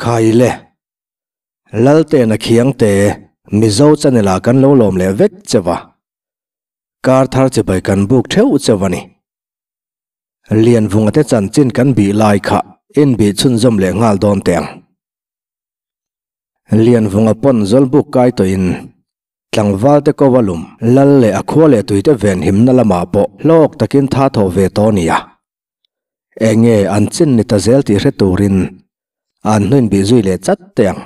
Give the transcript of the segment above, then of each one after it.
Khaile, Laltena Khiangte, Mizo channel ah kan lo lawm leh vek che va. Kar thar chibai kan buk theuh che va ni. Lianvunga te chanchin kan bih lai kha inbih chhunzawm leh nghal dawn teh ang. Lianvunga pawn zawlbuk kai tawhin tlangval te ko a lum lal leh a khua leh tuite venhimna lamah pawh hlawk takin tha thawh ve tawh nia. Enge an chin ni ta zel tih hre turin an hnuin bih zui leh chat teh ang.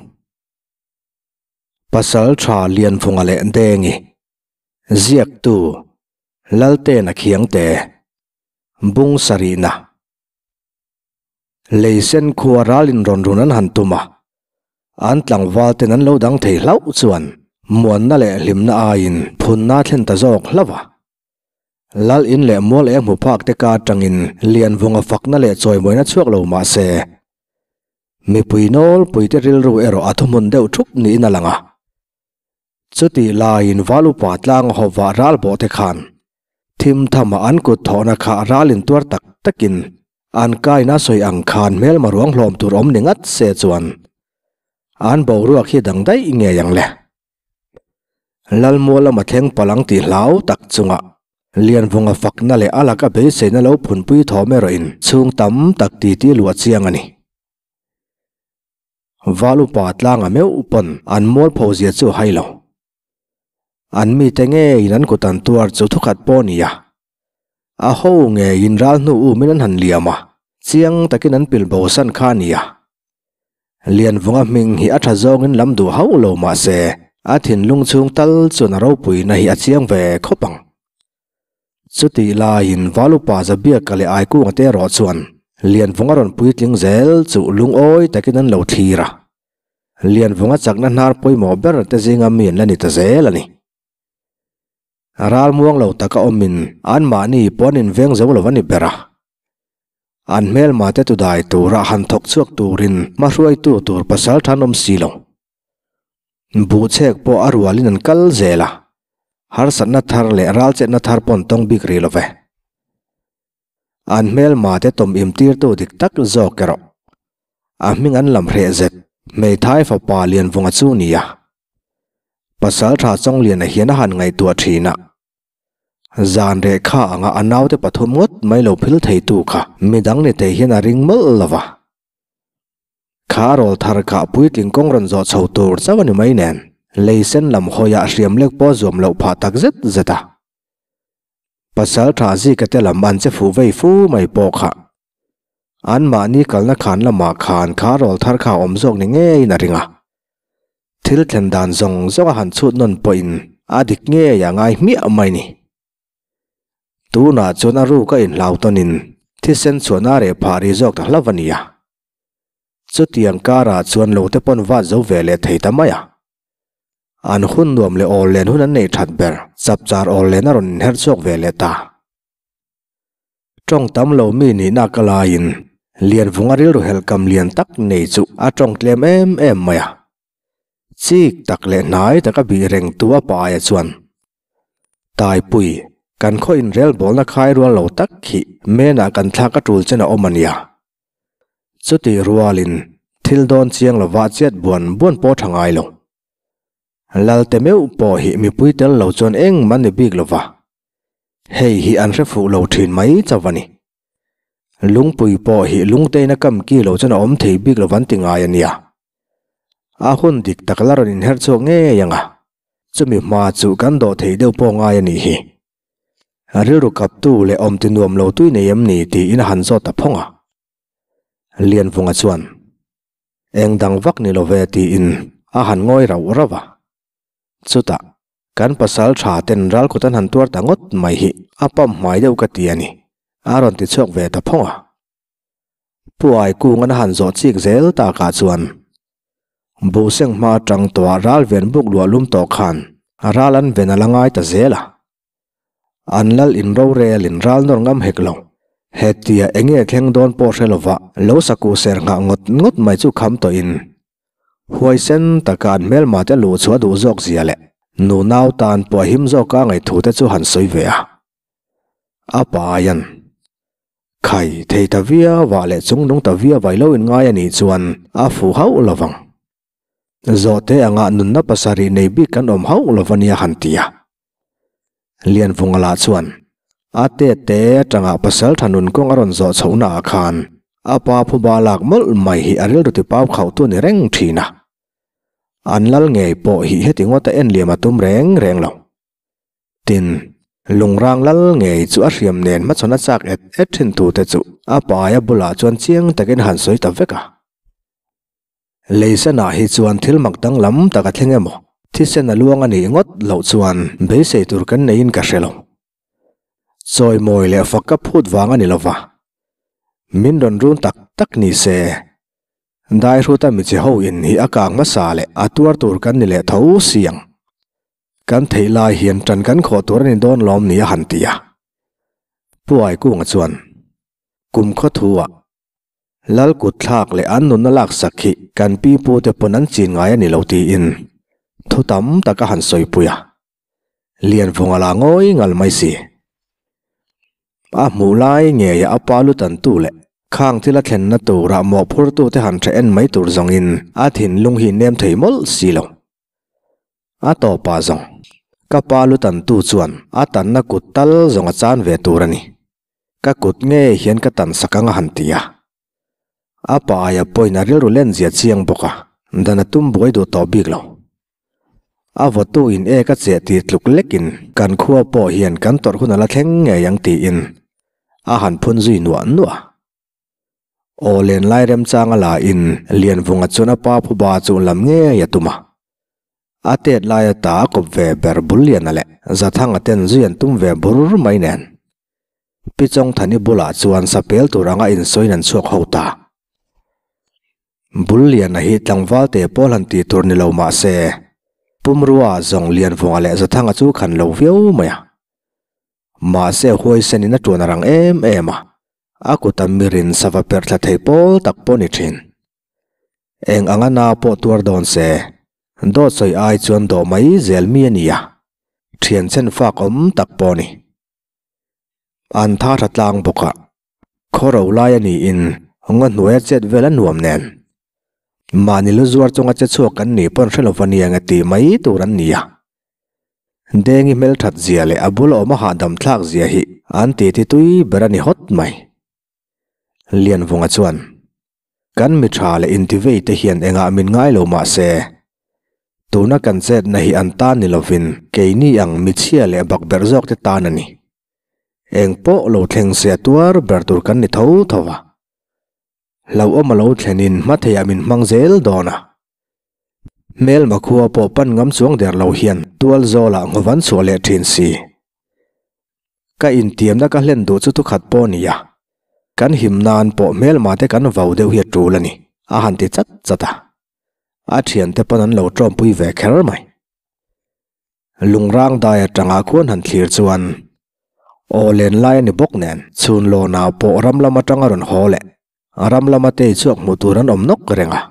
Pasal tha Lianvunga leh Dengi ziaktu Laltena Khiangte Bung sarihna Leisen khua ral in rawn run an han tum a, an tlangval ten an lo dang thei hlauh chuan muanna leh hlimna aiin phunna thlen ta zawk hlauh a. Lal in leh mual eng hmu phak te ka atangin Lianvunga fakna leh chawimawina chhuak lo mah se, mipui nawlpui te rilru erawh a thuhmun deuh thup niin a lang a. Chutih laiin val upa tlang hawva ral bawh te khan thim thama an kut thawhna kha ral intuar tak takin an kaina sawi ang khan hmelma ruang hlawm tur awm ni ngat se chuan an boruak hi dang daih ngei ang le. Lalmual lama thleng palang tih hlau tak chunga Lianvunga fakna leh a laka beiseina lo phunpui thawm erawhin chhung tam tak titi luah chiang a ni. Val upa tlanga meuh pawn an mualpho zia chu a hai lo. An mite ngeiin an kut an tuar chu thukhat pawh a ni a. A ho ngeiin ral hnu umin an han liam a, chiang takin an pil bo san kha a ni a. Lianvunga hming hi a tha zawngin lam duh hauh lo mah se, a thinlung chhung tal chuan a ropuina hi a chiang ve khawp ang. Chutih laiin Val upa Zabiaka leh Aikunga te erawh chuan Lianvunga rawn puitling zel chu lungawi takin an lo thlir a. Lianvunga chakna hnar pawimawh ber te zinga mi an la ni ta zel a ni. Ral muang lo taka awmin anmahni pawh an inveng zo lo a ni ber a. An hmelma te tudai tura han thawk chhuak turin hmahruaitu tur pasal tha an awm si lo. Buhchek pawh a rualin an kal zel a, harsatna thar leh ralchetna thar pawh an tawng bik rih lo ve. An hmelma te tawm imtirtu dik tak zawk erawh a hming an lam hreh zet hmeithai fapa Lianvunga chu ni a, pasal tha Chawngliana hian a han ngaihtuah thin a, zan reh kha anga a naute pathum ngawt mai lo phil theitu kha midang ni thei hian a ring mawlh lo va. Kha rawl thar kha puitling kawng rawn zawh chho tur chauh a ni mai nen, lei sen lam hawiah hriam lek pawh zuam loh phah tak zet zet a. Pasal tha zika te lam an che fuh vei fu mai pawh kha. Anmahni kalna khan lamah khan kha rawl thar kha a awm zawk ni ngeiin a ring a. Thil thlen dan zawng zawng a han chhut nawn pawhin a dik ngei a ngai hmiah mai ni. Tunah chuan a ruk a inhlau tawnin thisen chhuahna a reh phah rih zawk ta hlauh a nia. Chutiang karah chuan lo te pawn vat zo ve leh thei ta mai a. An hun nuam leh awl len hun an neih that ber, chapchar awl len a rawn inher chhuak ve leh ta. Tawng tam lo mi nihna ka laiin Lianvunga rilru helhkam lian tak nei chu a tawng tlem em em mai a. Chik tak leh hnai taka bih reng tu a pa aia chuan Taipui, kan khaw inrelbawlna khai rual lo tak hi menah kan thlak a tul chen a awm a nia. Chutih rualin thil dawn chiang lova chiat buan buan pawh tha ngai lo. Lalte meuh pawh hi mipui tel lo chuan engmah ni bik lova, hei hi an hre fuh lo thin mai chauh a ni. Lungpui pawh hi lungtein a kam ki lo chuan a awm thei bik lova an ti ngai a nia. A hun dik tak la rawn inher chhuak ngei ang a, chumi hma chu kan dawh thei deuh pawh ngai a nih hi. A rilru kaptu leh awm ti nuam lo tui nei em ni tiin a han zawt ta phawng a. Lianvunga chuan, Eng dang vak ni lo ve tiin a han ngawi rauh rauh a. Chutah, kan pasal tha ten ral kut an han tuar ta ngawt mai hi a pam hmai deuh ka ti a ni, a rawn ti chhuak ve ta phawng a. Puai kungan a han zawh chik zel takah chuan Buhseng hma atang tawha ral ven buk luah lum tawh khan ral an ven a la ngai ta zel a. An lal in rorelin ral nawr ngam hek lo. Hetia enge thleng dawn pawh hre lova lo sakuh ser nghah ngawt ngawt mai chu kham tawhin huaisen taka an hmelma te luh chhuah duh zawk zia leh nunau tan pawh a him zawka ngaihthu te chu han sawi ve a. A pa aian. Khai, thei ta viau ah leh chungnung ta viau ah i lo inngai a nih chuan a fuh hauh lo vang. Zawhte anga nunna pasarih nei bik kan awm hauh lo va nia han ti a. Lianvunga lah chuan a tet te atanga pasal tha nun kawng a rawn zawh chhohna ah khan a pa phuba lak mawlh mai hi a rilru ti pau khauh tu ni reng thin a. An lal ngei pawh hi heti ngawta en liam a tum reng reng lo. Tin, lungrang lal ngei chu a hriam nen hmachhawn a chak et et thin tu te chu a pa aia bulah chuan chiang takin a han sawi ta vek a. Leisenah hi chuan thil mak danglam tak a thleng emaw? Thisen a luang a nih ngawt loh chuan beisei tur kan neiin ka hre lo. Chawimawi leh fak ka phut vang a ni lo va, min rawn run tak tak ni se. Daihruta michi ho in hi a kang hmasa leh a tuar tur kan ni leh tho si ang. Kan theih lai hian ṭan kan khawh tur a ni dawn lawm ni a han ti a. Pu Aikunga chuan, Kum khawthu-ah Lal kut thlak leh an nunna laksak hi kan pi pute pawn an chin ngai a ni lo tiin thu tam tak a han sawipui a. Lianvunga la ngawi ngal mai si. A hmuh lai ngeia a pa lu tantu leh khang thil a thlenna tura mawhphurtute han ṭha en mai tur zawngin a thinlung hi nem thei mawlh si lo. A tawpah zawng, ka pa lu tantu chuan a tanna kut tal zawng a chan ve tur a ni. Ka kut ngei hian ka tan sak ang a han ti a. A pa aia pawhin a rilru len zia chiang bawk a, dan a tum buai duh tawh bik lo. A vawtu in ek a cheh tih tluk lekin kan khua pawh hian kan tawrh hun a la thleng ngei ang tiin a han phun zui nuah nuah. Aw len lai remchang a la in Lianvunga chuan a pa phuba chu lam ngei a tum a. A tet lai ata a kawp ve ber Bulliana leh Zathanga ten zui an tum ve bur mai nen. Pi Chawngthani bulah chuan sapel tur anga insawiin an chhuak ho ta. Bulliana hi tlangval te pawl han tih tur ni lo mah se, pumrua zawng Lianvunga leh Zathanga chu khan lo viau mai a. Mahse huaisenin a tuan a rang em em a, a kuta mirin sava perh thla thei pawl tak pawh ni thin. Eng anga na pawh tuar dawn se, dawt sawi ai chuan dawh mai zel mi a ni a, thian chen fak awm tak pawh a ni. An tha tha tlang bawk a, khaw ro lai a niin ngaw hnuaia chet vel a nuam nen. Mahni lu zuar chunga che chhuak kan nih pawn hre lova nia nge tih mai tur an ni a. Dengi hmelthat zia leh a bul awm a hahdam thlak zia hi an titi tui ber a ni hawt mai. Lianvunga chuan. Kan mi tha leh intivei te hian engah min ngai lo mah se, tuna kan chetna hi an tan ni lovin keini ang michhia leh bakberh zawk te tan a ni. Eng pawh lo thleng se a tuar ber tur kan ni tho tho a. Hlauhawm a lo thlenin hma theiah min hmang zel dawn a. Hmelma khua pawh pan ngam chuang der lo hian tual zawlah ngawvan chhuah leh thin si. Ka intiamna ka hlen duh chu thukhat pawh a ni a, kan him nan pawh hmelma te kan vau deuh hi a tul a ni, a han ti chat chat a. A thiante pawn an lo tawmpui ve kher mai. Lungrang dai atanga khuan han thlir chuan aw len lai a ni bawk nen chhun lawnah pawh ram lam atanga rawn haw leh ram lama tei chhuak hmuh tur an awm nawk reng a.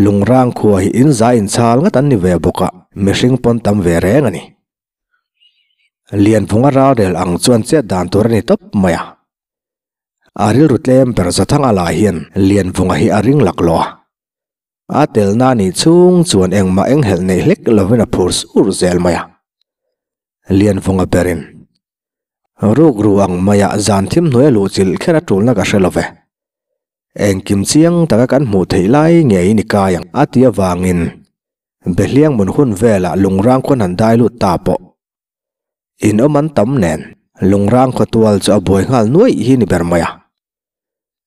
Lungrang khua hi inza inchhal ngat an ni ve bawk a, mihring pawn tam ve reng a ni. Lianvunga ralrel ang chuan chet dan tur a ni tawp mai a. A rilru tlem ber Zathanga lah hian Lianvunga hi a ring laklawh a. A telna nih chhung chuan engmah enghelh nei hlek lovin a phur sur zel mai a. Lianvunga berin, Rukru ang maia zan thim hnuaia luh chilh kher a tulna ka hre lo ve. Engkim chiang taka kan hmuh theih lai ngeiin i kai ang a ti avangin Behliang mun hun velah lungrang khawn han dai lut ta pawh. In awm an tam nen, lungrang khawtual chu a buai nghal nuaih hi ni ber mai a.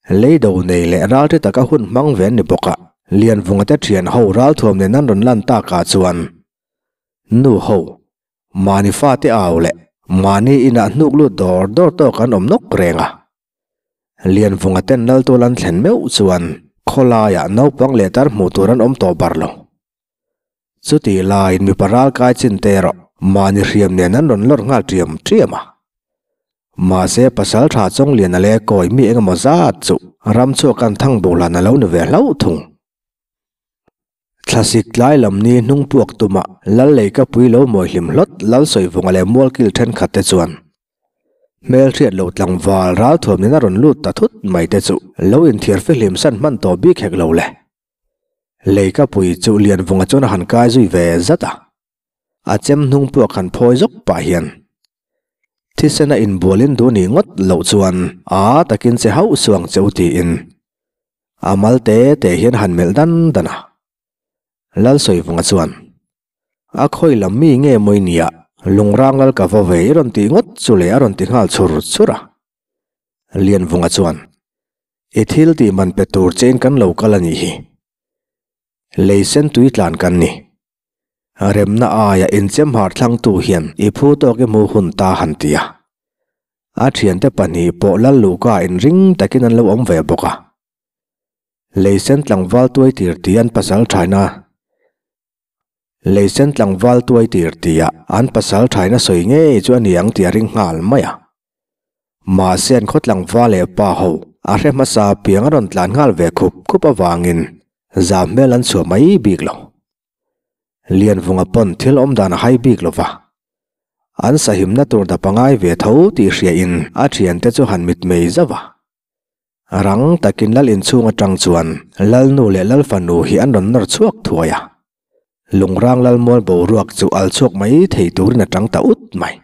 Leido nei leh ralṭi taka hun hmang ve an ni bawk a, Lianvunga te ṭhian ho ralthuam nen an rawn lan takah chuan nu ho, mahni fate au leh mahni inah hnuk lut dawr dawr tawk an awm nawk reng a. Lianvunga ten Laltual an thlen meuh chuan khawlaiah naupang leh tar hmuh tur an awm tawh bar lo. Chutih laiin mipa ralkai chin te erawh mahni hriam nen an rawn lawr nghal ṭiam ṭiam a. Mahse pasal tha Chawngliana leh kawi mi engemaw zat chu ram chhuak an thang bo hlan a lo ni ve hlauh thung. Thlasik tlai lam ni hnung puak tuma Lal Leikapui lo mawi hlim hlawt Lalsawivunga leh Mualkil thenkhat te chuan. Hmelhriat lo tlangval ralthuam nen a rawn lut ta thut mai te chu lo inthiar fihlim san hman tawh bik hek lo le. Leikapui chu Lianvunga chuan a han kai zui ve zat a. A chem hnung puak han phawi zawk pah hian thisen a inbualin duh nih ngawt loh chuan a takin che hauh suang che u tiin a mal te te hian han melh dan dan a. Lalsawivunga chuan A khawi lam mi nge mawi nia lungrang lal ka va ve i rawn tih ngawt chu le a rawn ti nghal chhur chhur a. Lianvunga chuan I thil tih man pe tur chein kan lo kal a nih hi. Lei sen tui tlan kan ni. Remna aia inchem har thlangtu hian i phu tawk i hmu hun ta han ti a. A thiante pahnih pawh lal luhka inring takin an lo awm ve bawk a. Lei sen tlangval tuai tir tih an pasal thaina Lei sen tlangval tuai tir tia an pasal thaina sawi ngei chu a ni ang tih a ring nghal mai a. Mahse an khaw tlangval leh pa ho a hre hmasa piang a rawn tlan nghal ve khup khup avangin zam hmel an chhuah mai bik lo. Lianvunga pawn thil awm dan a hai bik lo va. An sahimna tur dap a ngai ve tho tih hriain a thiante chu han mitmei zauh a. Rang takin lal inchhung atang chuan Lalnu leh Lalfanu hi an rawn nawr chhuak thuai a. Lungrang Lalmual boruak chu al chhuak mai thei turin a tang ta ut mai.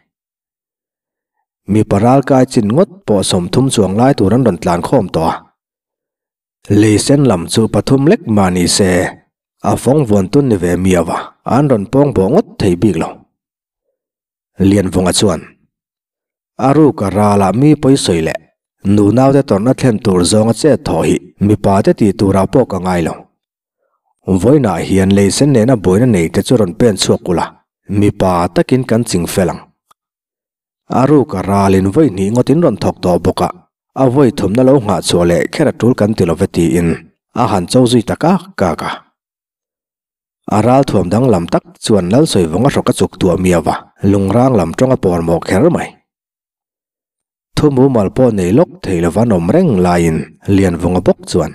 Mipa ralkai chin ngawt pawh 30 chuang lai tur an rawn tlan khawm tawh a. Lei sen lam chu pathum lek mah ni se a fawng vuan tun ni ve miau a, an rawn pawng bawh ngawt thei bik lo. Lianvunga chuan, A ruka ralah mi pawi sawi leh nunaute tawrhna thlen tur zawnga chet thawh hi mipate tih turah pawh ka ngai lo. Vawiinah hian lei sen nena buaina neite chu rawn pen chhuak ula, mipa takin kan ching fel ang. A ruka ralin vawi hnih ngawtin rawn thawk tawh bawk a, a vawi thumna lo nghah chhuah leh kher a tul kan ti lo ve tiin a han cho zui ta kak kak a. A ralthuam danglam tak chuan Lalsawivunga hrawk a chuk tuah miau a, lungrang lam tawng a pawr mawh kher mai. Thu mumal pawh nei lawk thei lova an awm reng laiin Lianvunga bawk chuan,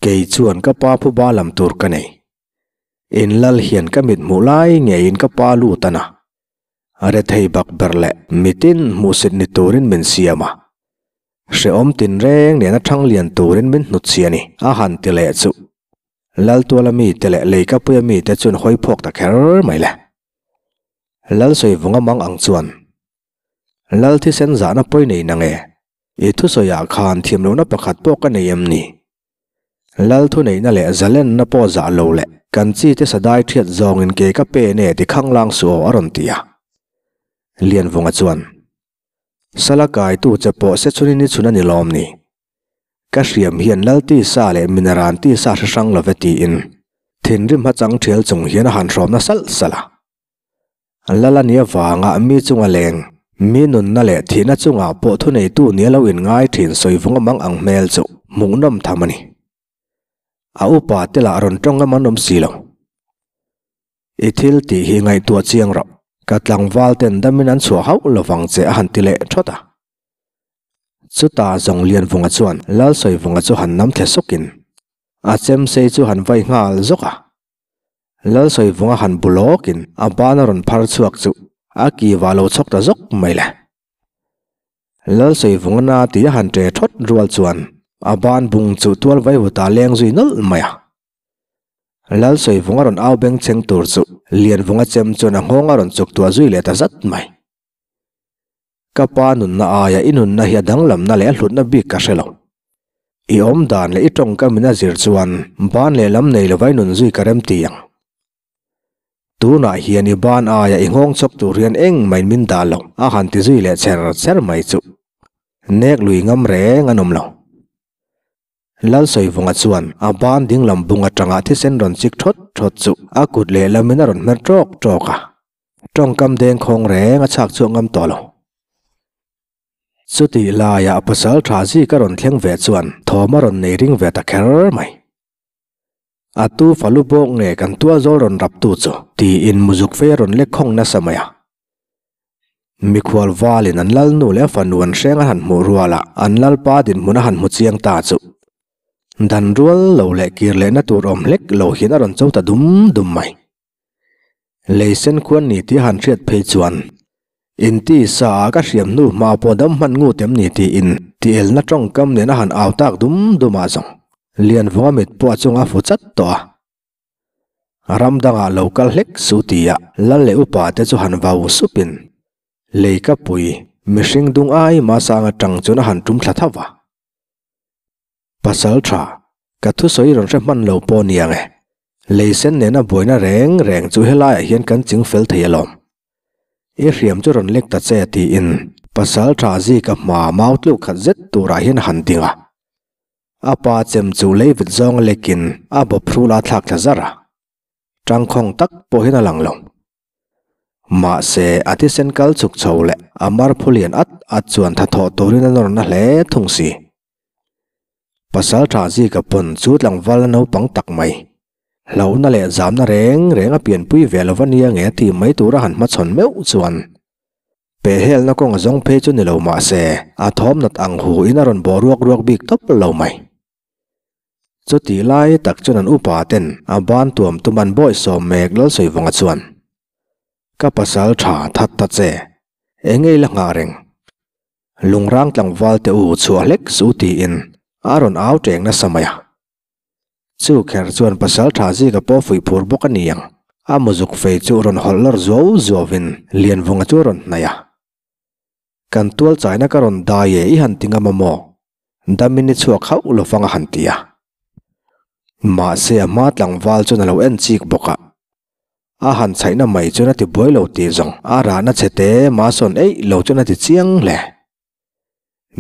Kei chuan ka pa phuba lam tur ka nei. In lal hian ka mit hmuh lai ngeiin ka pa lut a na. Rethei bak ber leh mitin hmuhsit ni turin min siam a. Hrehawm tinreng nena thang lian turin min hnutchhi a ni, a han ti leh chu. Laltuala mite leh Leikapuia mite chuan hawi phawk ta kher mai le. Lalsawivunga mang ang chuan, Lal thisen zahna pawi nei na nge? I thusawiah khan thiamlohna pakhat pawh ka nei em ni? Lal thuneihna leh zalenna pawh zah lo leh kan chite sadai thiat zawngin ke ka pen e ti khanglang suh aw a rawn ti a. Lianvunga chuan, Sala kaitu che pawh se chunin i chhun a ni lawm ni? Ka hriam hian lal tisa leh minaran tisa hre hrang love tiin thinrim hachang thial chung hian a han hrawm na salh salh a. Lal a nia vanga mi chunga leng, mi nunna leh thihna chungah pawh thuneitu nia lo inngai thin sawivunga mang ang hmel chu hmuhnawm tham a ni. A upa te lah rawn tawng ngam an awm si lo. I thil tih hi ngaihtuah chiang rawh, ka tlangval ten damin an chhuah hauh lovang che a han ti leh thawt a. Chutah zawng Lianvunga chuan Lalsawivunga chu han nam thle sawkin a chemsei chu han vai nghal zawk a. Lalsawivunga han bu lawkin a ban a rawn phar chhuak chu a kiva lo chhawk ta zawk mai le. Lalsawivunga na tih a han ṭe thawt rual chuan a ban bung chu tual vaivutah leng zui nawlh mai a. Lalsawivunga rawn au beng cheng tur chu Lianvunga chem chuan a nghawng a rawn chuk tuah zui leh ta zat mai. Ka pa nunna aia i nunna hi a danglamna leh a hlutna bik ka hre lo. I awm dan leh i tawngkam in a zir chuan ban leh lam nei lova i nun zui ka rem ti ang. Tunah hian i ban aia i nghawng chawk tur hian engmah in min dah lo a han ti zui leh cher cher mai chu. Nek lui ngam reng an awm lo. Lalsawivunga chuan a ban dinglam bung atanga thisen rawn chik thawt thawt chu a kut lehlamin a rawn hmer tawk tawk a, tawngkam deng khawng reng a chhak chhuak ngam tawh lo. Chutih laiah pasal tha zik a rawn thleng ve chuan thawm a rawn nei ring ve ta kher mai. A tu falu bawk nge kan tualzawl rawn rap tu chu tiin muzuk fei a rawn lek khawng nasa mai a. Mikhual valin an lalnu leh a fanu an hreng a han hmuh rualah an lalpa dinhmun a han hmu chiang ta chu. Dan rual lo leh kir lehna tur awm hlek lo hian a rawn cho ta dum dum mai. Lei sen khuan ni tih a han hriat phei chuan. Inti sa a ka hriam hnu hma pawh dam hman ngut em ni tiin tielna tawngkam nen a han au tak dum dum ah zawng Lianvunga mit pawh a chunga fu chat tawh a. Ram dangah lo kal hlek su tia lal leh upa te chu han vau supin lei ka pui mihring dung ai masang atang chuan a han tum thla tho va. Pasal tha, ka thusawi rawn hre hman lo pawh niang e. Lei sen nena buaina reng reng chu helaiah hian kan ching fel thei alawm. I hriam chu rawn lek ta che tiin pasal tha zika hma mau tluk khat zet turah hian a han ding a. A pa chem chu lei vit zawnga lekin a bawp hrul a thlak thla zar a. Tangkhawng tak pawh hian a lang lo. Mahse, a thisen kal chhuk chho leh a mar phu lian at at chuan tha thawh turin a nawr na hle thung si. Pasal tha zika pawn chu tlangval a naupang tak mai. Hlauhna leh zamna reng reng a pianpui ve lo va nia nge tih mai tura han hmachhawn meuh chuan pehhelna kawng a zawng phei chu ni lo mah se a thawm nat ang hu in a rawn bawh ruak ruak bik tawp lo mai. Chutih lai tak chuan an upa ten a ban tuam tum an bawihsawm mek Lalsawivawnga chuan Ka pasal tha that ta che, eng ei la nghah reng? Lungrang tlangval te u chhuah hlek su tiin a rawn au teng nasa mai a. Chu kher chuan pasal tha zika pawh fuih phur bawk a ni ang. A muzuk fei chu rawn hawlh lawr zuau zuauin Lianvunga chu a rawn hnaih a. Kan tual chaina ka rawn dai e i han ti ngam a maw? Damin i chhuak hauh lo fang a han ti a. Mahse a hma tlangval chuan a lo en chik bawk a. A han chhaihna mai chuan a ti buai lo tih zawng a rahna chhe te mah sawn eih lo chuan a ti chiang hle.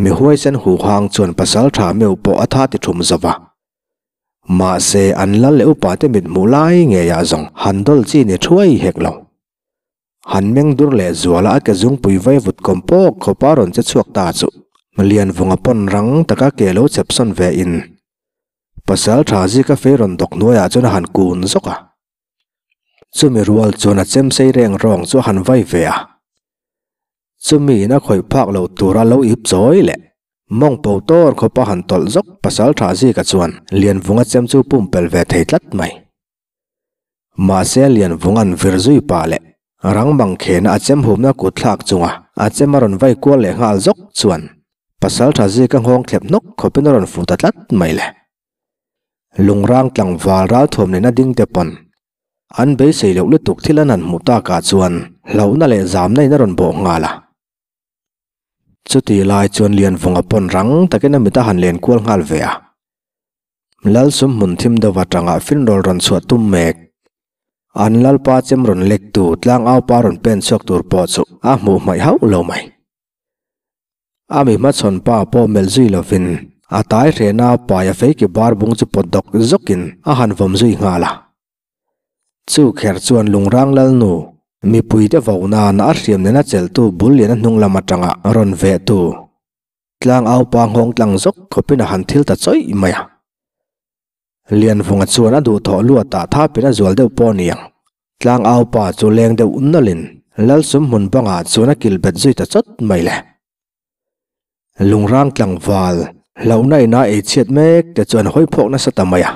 Mi huaisen huhang chuan pasal tha meuh pawh a tha ti thum zo va. Mahse an lal leh upa te mit hmuh lai ngeiah zawng han dawl chi ni thuai hek lo. Han meng dur leh zuala a ke zungpui vai vut kawm pawk khawpa rawn che chhuak ta chu Lianvunga pawn rang taka ke lo chep sawn ve in pasal tha zika fei rawn dawk hnuaiah chuan a han kun zawk a. Chumi rual chuan a chem sei reng rawng chu a han vai ve a. Chumi in a khawih phak lo tura lo ip chawi leh mawng po tawr khawpa han tawlh zawk pasal tha zika chuan Lianvunga chem chu pumpelh ve thei tlat mai. Mahse Lianvunga'n vir zui pah leh rang mang khena a chem humna kut thlak chunga a chem a rawn vai kual leh nghal zawk chuan pasal tha zika nghawng thlep hnawk khawpin a rawn fuh ta tlat mai le. Lungrang tlangval ralthuam nena ding te pawn an beisei loh lutuk thil an han hmuh takah chuan hlauhna leh zamna in a rawn bawh nghal a. Chutih lai chuan Lianvunga pawn rang takin a mit a han len kual nghal ve a. Lalsum hmun thim deuh atanga finrawl rawn chhuah tum mek. An lalpa chem rawn lek tu tlangaupa rawn pen chhuak tur pawh chu a hmuh hmaih hauh lo mai. A mi hmachhawn pa pawh melh zui lovin a tai hrehna a pai a feiki bar bung chu pawt dawk zawkin a han vawm zui nghal a. Chu kher chuan Lungrang Lalnu mipuite vo nan a hriam nena chelhtu bul lian a hnung lam atanga rawn vehtu tlangau pa nghawng tlang zawk khawpin a han thil ta chawih mai a. Lianvunga chuan a duhthawh luatah thapin a zual deuh pawh a ni ang. Tlangau pa chu leng deuh nawlhin Lalsum hmun bangah chuan a kilh bet zui ta chawt mai le. Lungrang tlangval hlauhna ina ei chhiat mek te chuan hawi phawk nasa ta mai a.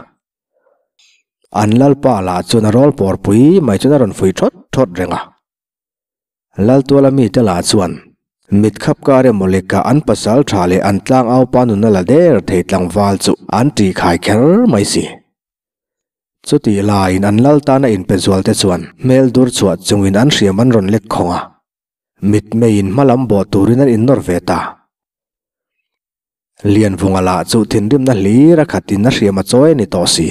An Lalpa lah chuan a rawl pawr pui mai chuan a rawn fuih thawt thawt reng a. Laltuala mite lah chuan mit khap kar emaw leka an pasal tha leh an tlangaupa nuna la der thei tlangval chu an tih khai kher mai si. Chutih laiin an lal tana inpe zual te chuan hmel dur chhuah chungin an hriam an rawn lek khawng a, mitmeiin hmalam bawh turin an innawr ve ta. Lianvunga lah chu thinrimna hlir a khatin a hriam a chawi a ni tawh si.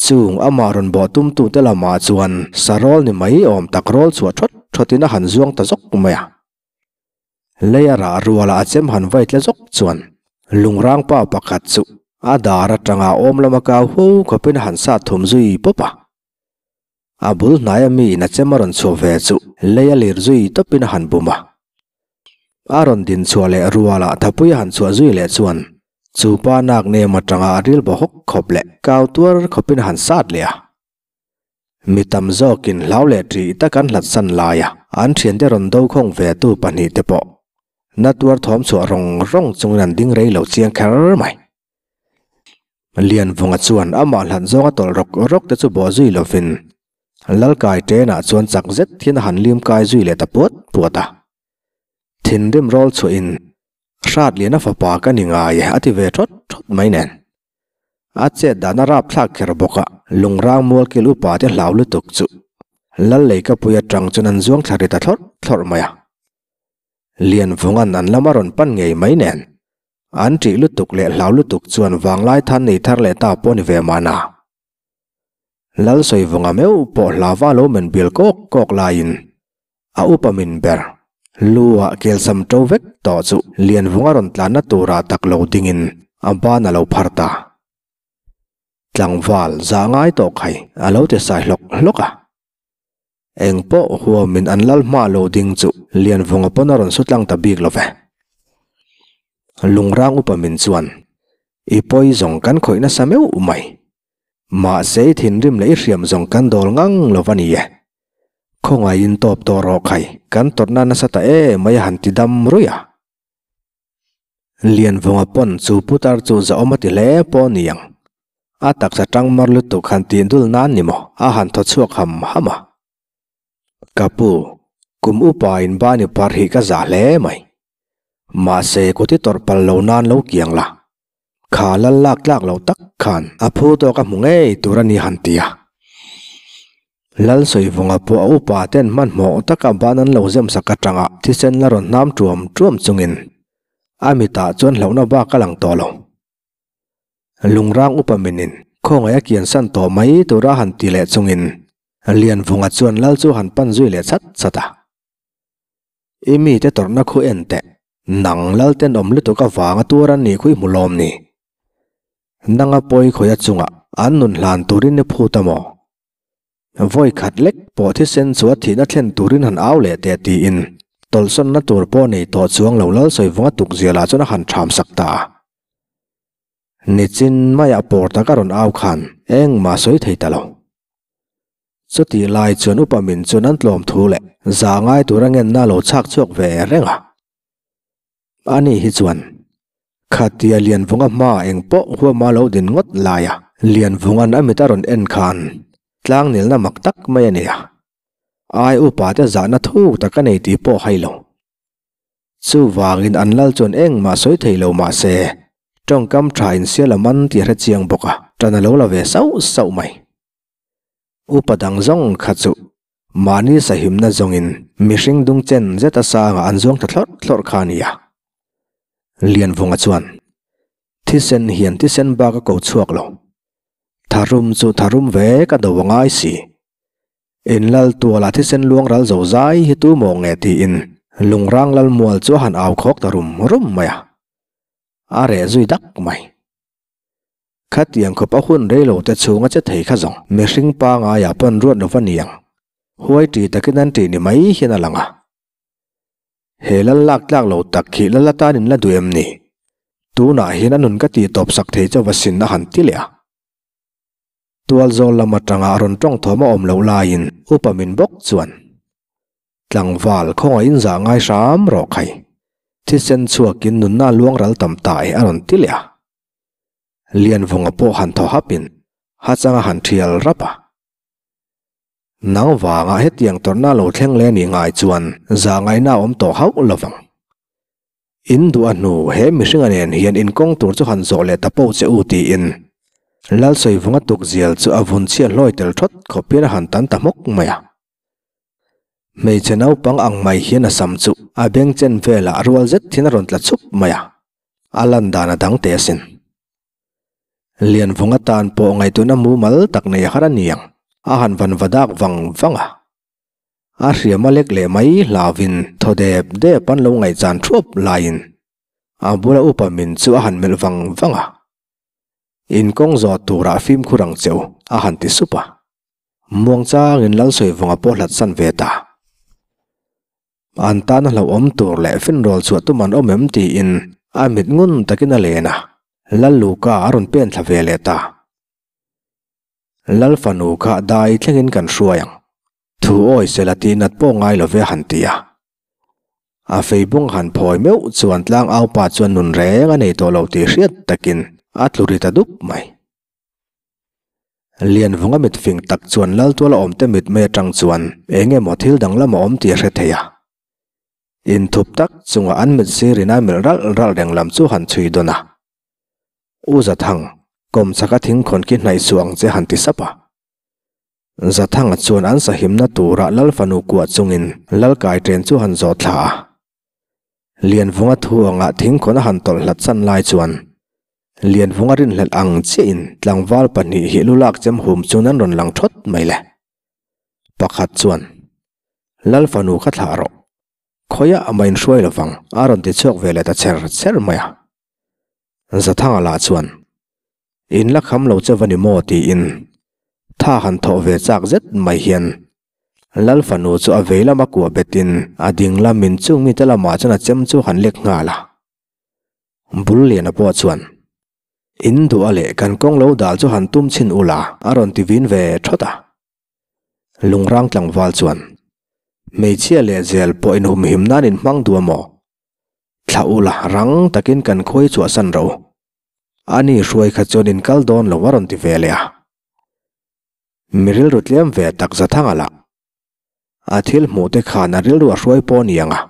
Chung amah rawn bawh tumtute lamah chuan sarawl ni mai awm tak rawl chhuah thawt thawtin a han zuang ta zawk mai a. Lei a rah ruala a chem han vai tle zawk chuan lungrang pa pakhat chu a dar atanga awm lama kau ho khawpin a han sat thum zui pawp a. A bul hnaia miin a chem a rawn chhuah ve chu lei a lir zui tawpin a han bum a. A rawn din chhuah leh rualah thapui a han chhuah zui leh chuan chu pa nak nem atanga a ril baw hawk khawp leh kau tuar khawpin a han sat leh a. Mi tam zawkin hlau leh ṭih tak an hlat san laia an ṭhiante rawn do khawng ve tu pahnihte pawh na tuar thawm chhuah rawng rawng chungin an ding rei lo chiang kher mai. Lianvunga chuan amah hlat zawnga tawlh rawk rawk te chu bawh zui lovin Lalkai ṭenah chuan chak zet hian a han lim kai zui leh ta puat puat a. Thinrim rawl chhuahin Hratliana fapa ka ni ngai e a ti ve ṭhawt ṭhawt mai nen. A chet dan a rapthlak kher bawk a, lungrang mualkil upa te hlau lutuk chu Lalleikapui aṭang chuan an zuang thla ri ta thlawrh thlawrh mai a. Lianvunga'n an lama rawn pan ngei mai nen an ṭih lutuk leh hlau lutuk chuan vanglai than nei thar leh ta pawh ni ve mahna. Lalsawivunga meuh pawh hlava lo men bil kawk kawk laiin a upa min ber lu ah kelsam to vek tawh chu Lianvunga rawn tlanna turah tak lo dingin a ban a lo phar ta. Tlangval zah ngai tawh khai a lo ti sai hlawk hlawk a. Eng pawh huamin an lal hma lo ding chu Lianvunga pawn a rawn su tlang ta bik lo ve. Lungrang upa min chuan, I pawi zawng kan khawih nasa meuh mai. Mahse i thinrim leh i hriam zawng kan dawl ngang lo va ni e. Khawngaihin tawp tawh rawh khai, kan tawrhna nasa ta e mai a han ti dam ruih a. Lianvunga pawn chu putar chu zahawm a ti hle pawh a ni ang. A taksa tang mar lutuk han tih dul nan ni maw a han thaw chhuak ham ham a. Ka pu, kum upa in bani par hi ka zah hle mai. Mahse kut i tawrh pal lo nan lo kiang la. Kha lal lak tlak lo tak khan a phu tawk a hmu ngei tur a ni han ti a. Lalsawivunga pawh a upa ten hmanhmawh taka ban an lo zem sak atanga thisen la rawn hnam tuam tuam chungin a mitah chuan hlauhna bak a lang tawh lo. Lungrang upa minin khawngaih a kiansan tawh mai tura han ti leh chungin Lianvunga chuan lal chu han pan zui leh chat chat a. I mite tawrhna khu en teh, nang lal tenawm lutuk avanga tuar an nih khu i hmu lawm ni? Nanga pawi khawia chungah an nun hlan turin i phut a maw? Vawi khat lek pawh thisen chu a thihna thlen turin han au leh teh tiin tawlhsawnna tur pawh nei tawh chuang lo Lalsawivawnga tukzialah chuan a han ṭham sak ta a. Nichin maiah pawr taka rawn au khan engmah sawi thei ta lo. Chutih lai chuan upa min chuan an tlawm thu leh za ngai tura ngenna a lo chhak chhuak ve reng a. Ani hi chuan khatia Lianvunga hma eng pawh huama lo din ngawt laia Lianvunga'n a mit a rawn en khan tlangnelna mak tak mai a nei a. Ai upa te zahna thuk tak a nei tih pawh hai lo. Chuvangin an lal chuan engmah sawi thei lo mah se, tawngkam tha insial a man tih a hre chiang bawk a, ṭan a lo la ve sauh sauh mai. Upa dang zawng kha chu mahni sahimna zawngin mihring dung chen zet a sangah an zuang ta thlawrh thlawrh kha a ni a. Lianvunga chuan, Thisen hian thisen bak a ko chhuak lo. Tharum chu tharum ve ka do a ngai si. Inlal tualah thisen luang ral zo zai hi tu maw nge tiin lungrang lalmual chu a han au khawk ta rum rum mai a. A reh zui dak mai. Khatiang khawp a hun rei lo te chhung a che thei kha zawng mihring pangaiah pawn ruat lo va niang. Huai ṭi takin an ṭih ni mai hian a lang a. He lal lak tlak lo tak khi lal atan in la duh em ni? Tunah hian a nun ka tih tawp sak thei chauh va sin a han ti leh a. Tual zawl lam atanga rawn tawng thawm a awm loh laiin upa min bawk chuan Tlangval khawngaihin zah ngai hram rawh khai. Thisen chhuakin nunna luang ral tam ta e a rawn ti leh a. Lianvunga pawh han thaw hapin hachanga han thial rap a. Nang vangah hetiang tawrhna lo thleng leh anih ngai chuan zahngaihna a awm tawh hauh lovang. In duh a hnu he mihringa nen hian in kawng tur chu han zawh leh ta po che u tiin Lalsawivunga tukzial chu a vun chhiat hlawi tel thawt khawp hian a han tan ta hmawk mai a. Hmeichhe naupang ang mai hian a sam chu a beng chen velah rual zet hian a rawn tla chhup mai a. A lan dan a dang teh asin. Lianvunga tan pawh ngaihtuahna mumal tak nei a har a niang, a han van va dak vang vang a. A hriam a lek leh mai hlauvin thaw dep dep an lo ngaihchan thuap laiin a bula upa min chu a han melh vang vang a. Inkawng zawh turah fimkhur ang che u, a han ti sup a. Muangchangin Lalsawivunga pawh hlatsan ve ta. An tana hlauhawm tur leh finrawl chhuah tum an awm em tiin a mit ngun takin a len a, Lalluka a rawn pen thla ve leh ta. Lal fanu kha dai thlengin kan hruai ang, thu awi sela tih nat pawh ngai lo ve han ti a. A feibung han phawi meuh chuan tlangaupa chuan nun reng a nei tawh lo tih hriat takin a tlu ri ta dup mai. Lianvunga mit fing tak chuan Laltuala awmte mitmei atang chuan eng emaw thil danglam a awm tih a hre thei a. Inthup tak chunga an mit sirin a melh ralh ralh reng lam chu han chhui dawn a. U Zathang, kawmchhaka thingkhawn khi hnaih suh ang che han ti sap a. Zathanga chuan an sahimna tura Lal fanu kuah chungin Lal Kaiṭen chu han zawh thla a. Lianvunga thu anga thingkhawn a han tawlh hlat chan lai chuan Lianvunga rinhlelh ang chiahin tlangval pahnih hi lu lak chem hum chuan an rawn lang thawt mai le. Pakhat chuan, Lal fanu kha thlah rawh. Khawiah a mah inhruai lovang a rawn ti chhuak ve leh ta cher cher mai a. Zathanga lah chuan, In la kham lo che va ni maw? tiin tha han thawh ve chak zet mai hian Lal fanu chu a vei lama kuah betin a ding lamin chung mite lamah chuan a chem chu han lek nghal a. Bul Liana pawh chuan, In duh a leh kan kawng lo dal chu han tum chhin ula a rawn ti vin ve thawt a. Lungrang tlangval chuan, Hmeichhia leh zel pawh inhumhim nan inhmang duh a maw? Thla ula rang takin kan khawi chhuahsan ro. Ani hruai kha chuan in kal dawn lo a rawn ti ve leh a. Mi rilru tlem ve tak za thang a lah. A thil hmuh te khan a rilru a hruai pawh ni ang a.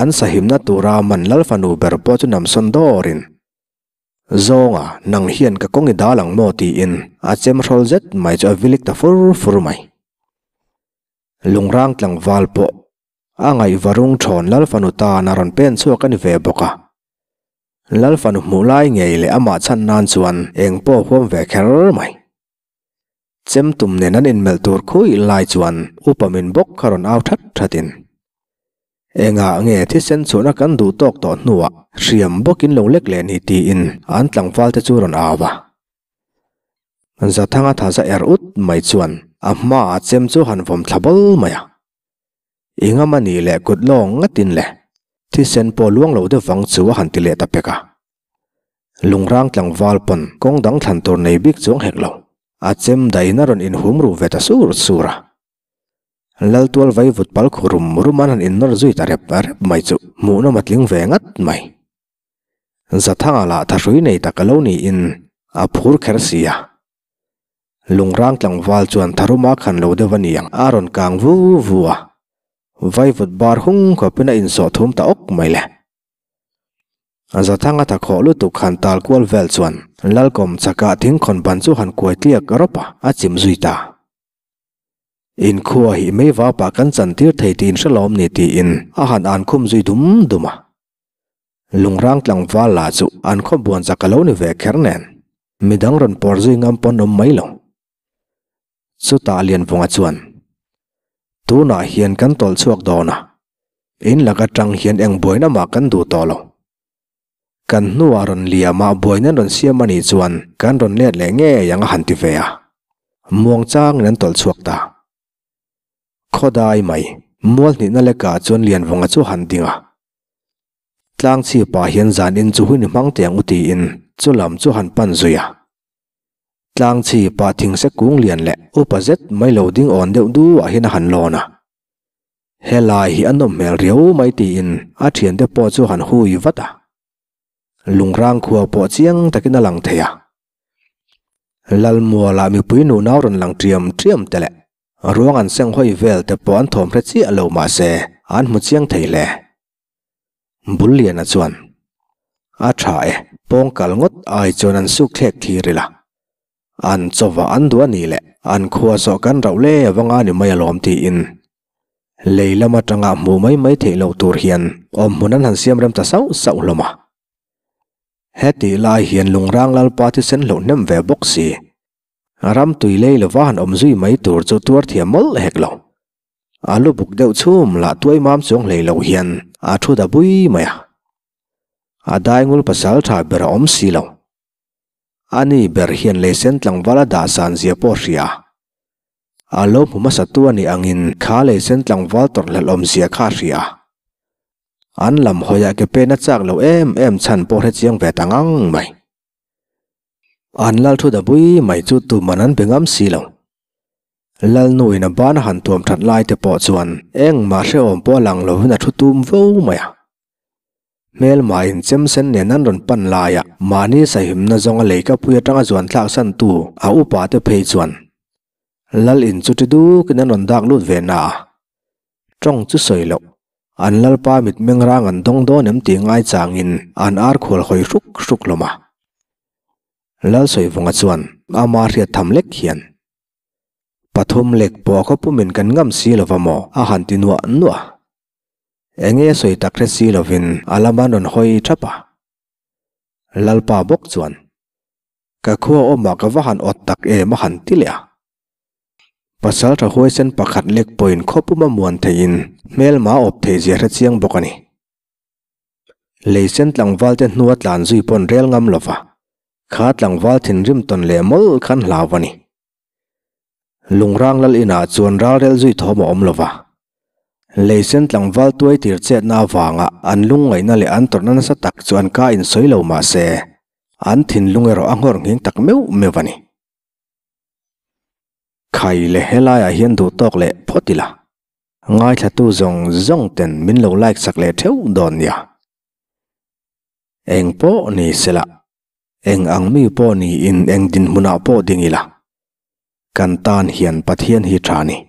An sahimna tura man lal fanu ber pawh chu namsawn dawrin, Zawnga, nang hian ka kawng i dal ang maw tiin a chem hrawl zet mai chu a vilik ta fur fur mai. Lungrang tlangval pawh a ngaihvarung thawn lal fanu tan a rawn pen chhuak a ni ve bawk a. Lal fanu hmuh lai ngei leh amah chhan nan chuan eng pawh huam ve kher mai. Chem tum nen an inmelh tur khui lai chuan upa min bawk kha rawn au that that in. Engah nge thisen chhuahna kan duh tawk tawh hnuah hriam bawkin lo lek leh ni tiin an tlangval te chu rawn au a. Zathanga thaza er ut mai chuan a hmaah chem chu han vawm thla bawl mai a. Engam a nih leh kut lawng ngatin le, thisen pawh luang lo deuh vang chu a han ti leh ta pek a. Lungrang tlangval pawn kawng dang thlan tur nei bik chuang hek lo, a chem dahin a rawn inhum ru ve ta sur sur a. Laltual vai vut pal khu rum rum an han innawr zui ta rep rep mai chu hmuhnawm a tling ve ngat mai. Zathanga lah thahrui nei tak a lo niin a phur kher si a. Lungrang tlangval chuan tharuma khan lo deuh a ni ang a rawn kang vu vu a, vaivut bar hung khawpin a insawh thum ta awk mai le. Zathanga thakhawh lutuk han tal kual vel chuan Lalkawm chakah thingkhawn ban chu han kuai tliak rawp a, a chim zui ta. Inkhua hi mei vapah kan chantir thei tih inhre lawm ni tiin a han an khum zui dum dum a. Lungrang tlangval lah chu an khaw buan chak a lo ni ve kher nen, midang rawn pawr zui ngam pawn awm mai lo. Chutah Lianvunga chuan, Tunah hian kan tawlh chhuak dawn a, in lak atang hian eng buaina mah kan duh tawh lo. Kan hnuah rawn liamah buaina rawn siam a nih chuan kan rawn let leh ngei ang a han ti ve a, muangchangin an tawlh chhuak ta. Khawdai mai, mual hnihna lekah chuan Lianvunga chu han ding a. Tlang chhipah hian zan in chu hun i hmang teh ang u tiin chu lam chu han pan zui a. Tlang chhipah thingse kung lian leh upa zet mai lo ding awn deuh duah hian a han lawn a. Helai hi a nawm hmel riau mai tiin a thiante pawh chu han hui vat a. Lungrang khua pawh chiang takin a lang thei a. Lalmualah mipui nunau rawn lang ṭiam ṭiam te leh Ruang an seng hawi vel te pawh an thawm hre chiah lo mahse an hmu chiang thei hle. Bulliana chuan, A tha e, pawng kal ngawt ai chuan an suk thlek thlir ila. An chawva an duh a nih leh an khua zawh kan rauh le avanga ni mai alawm tiin lei lam atanga hmuh mai mai theih loh tur hian awmhmun an han siam rem ta sauh sauh hlawm a. Hetih lai hian Lungrang Lalpa thisen hloh hnem ve bawk si. Ram tui lei lova han awm zui mai tur chu tuar thiam mawlh hek lo. A lu buk deuh chhum lah tuai mam chuang hlei lo hian a thu da bui mai a. A daingul pasal tha ber a awm si lo. Ani ber hian leisen tlangval a dah san zia pawh hria. A lo hmu hmasa tu a nih angin kha leisen tlangval tawrhhlelh awm zia kha a hria. An lam hawiah ke pen a chak lo em em chhan pawh hre chiang ve ta ngang mai. An lal thu da bui mai chu tuman an be ngam si lo. Lalnu in a ban a han tuam that lai te pawh chuan engmah hrehawm pawh a lang lovin a thu tum vo mai a. Hmelma in chem sen nen an rawn pan laia mahni sahimna zawnga leikapui atanga zuan thlak santu a upa te phei chuan Lal in chu ti dukin an rawn dak lut ve na a. Tawng chu sawi loh, an Lalpa mitmeng rang an dawng dawn em tih ngai changin an ar khual hawi hruk hruk hlawm a. Lal Sawivunga chuan ama hriat tham lek hian, Pathum lek pawh khaw pumin kan ngam si lova maw? a han ti nuah nuah. Enge sawi tak hre si lovin a lama rawn hawi thap a. Lalpa bawk chuan, Ka khua awmah ka va han awt tak em a han ti leh a. Pasal tha huaisen pakhat lek pawhin khaw puma muan theihin hmelma awp thei zia hre chiang bawk a ni. Leisen tlangval te hnua tlan zui pawn rel ngam lova, kha tlangval thinrim tawn leh mawlh khan hlau a ni. Lungrang lal inah chuan ralrel zui thawm a awm lo va. Leisen tlangval tuai tir chetna avanga an lungngaihna leh an tawrhna nasa tak chu an ka insawi lo mah se, an thinlung erawh a nghawr nghing tak meuh meuh a ni. Khai leh helaiah hian duh tawk leh phawt ila, ngaithlatu zawng zawng ten min lo like sak leh theuh dawn nia. Eng pawh ni sela, eng ang mi pawh niin eng dinhmunah pawh ding ila, kan tan hian Pathian hi tha ni.